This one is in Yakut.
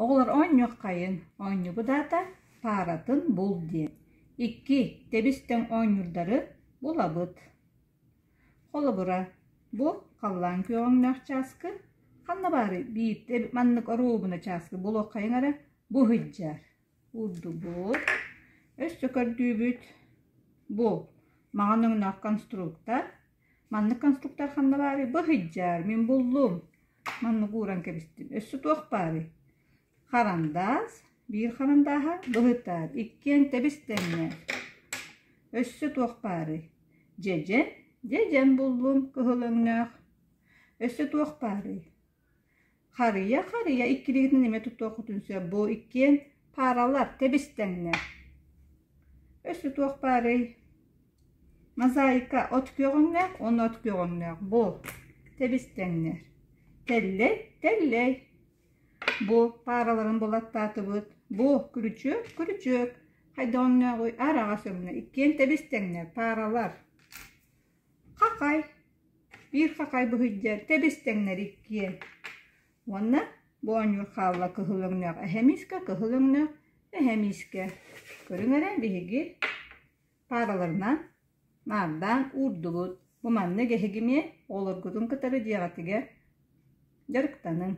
Оҕолор оонньуоххайын, оонньуубут аата «Пааратын бул» диэн. Икки тэбис-тэҥ оонньуурдары булабыт. Холобура, бу халлаан күөҕүҥнээх чааскы ханна баарый биирдэ маннык оруобуна чааскы булуоххайыҥ эрэ бу сылдьар. Уурдубут, өссө көрдүүбүт. Бу маҥан өҥнөөх конструктор. Маннык конструктор ханна баарый? Бу сылдьар, мин буллум. Маннык ууран кэбистим. Өссө туох баарый? Харандаас, биир харандааһа быһытаар, иккиэн тэбис-тэҥҥэ. Өссө туох баарый? Дьэдьэн, дьэдьэн буллум, кыһыл өҥнөөх. Өссө туох баарый? Харыйа, харыйа иккилигитин эмиэ туттуоххутун сөп. Бу иккиэн пааралар, тэбис-тэҥнэр. Өссө туох баарый? Мозаика от күөҕүҥнээх уонна от күөҕүҥнээх. Бу тэбис-тэҥнэр. Тэллэй, тэллэй. Бу паараларын булаттаатыбыт. Бу күрүчүөк, күрүчүөк. Хайдах өҥнөөҕүй? Араҕас өҥнө. Иккиэн тэбис-тэҥнэр, пааралар. Хахай. Биир хахай быһыйдьар, тэбис-тэҥнэр иккиэн. Уонна бу оонньуур хаалла кыһыл өҥнөөх эһэ миискэ, кыһыл өҥнөөх эһэ миискэ. Көрүҥ эрэ, биһиги паараларынан наардаан уурдубут. Бу маннык эһиги эмиэ оҕолоргутун кытары дьиэҕитигэр дьарыктаныҥ.